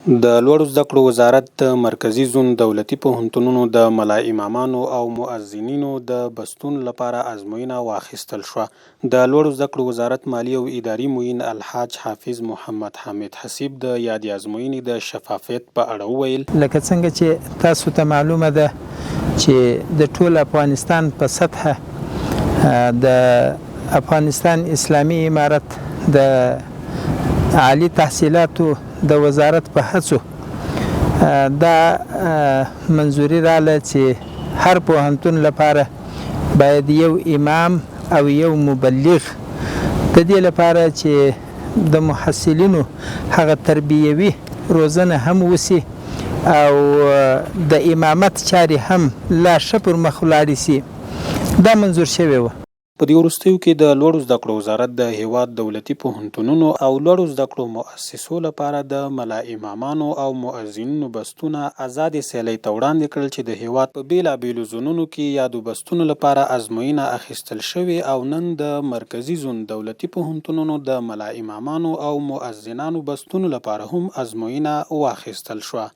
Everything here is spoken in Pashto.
د لوړو زده کړو وزارت د مرکزي زون دولتي پوهنتونونو د ملا امامانو او مؤذنینو د بستونو لپاره ازموینه واخیستل شوه. د لوړو زده کړو وزارت مالي او اداري معین الحاج حافظ محمد حامد حسیب د یادې ازموینې د شفافیت په اړه وویل. لکه څنګه چې تاسو ته معلومه ده چې د ټول افغانستان په سطحه د افغانستان اسلامي امارت د عالي تحصیلاتو د وزارت په هڅو دا منظوري راله چې هر پوهنتون لپاره باید یو امام او یو مبلغ د دې لپاره چې د محصلینو هغه تربیوي روزنه هم وسی او د امامت چارې هم لا ښه پر مخ ولاړې سي دا منظور شوې وه. په دې وروستیو کې د لوړو زده کړو وزارت د هېواد دولتي پوهنتونونو او لوړو زده کړو مؤسسو لپاره د ملا امامانو او مؤذنینو بستونه ازادې سیالۍ ته وړاندې کړل چې د هېواد په بېلابېلو زونونو کې یادو بستونو لپاره ازموینه اخیستل شوې او نن د مرکزي زون دولتي پوهنتونونو د ملا امامانو او مؤذنانو بستونو لپاره هم ازموینه واخیستل شوه.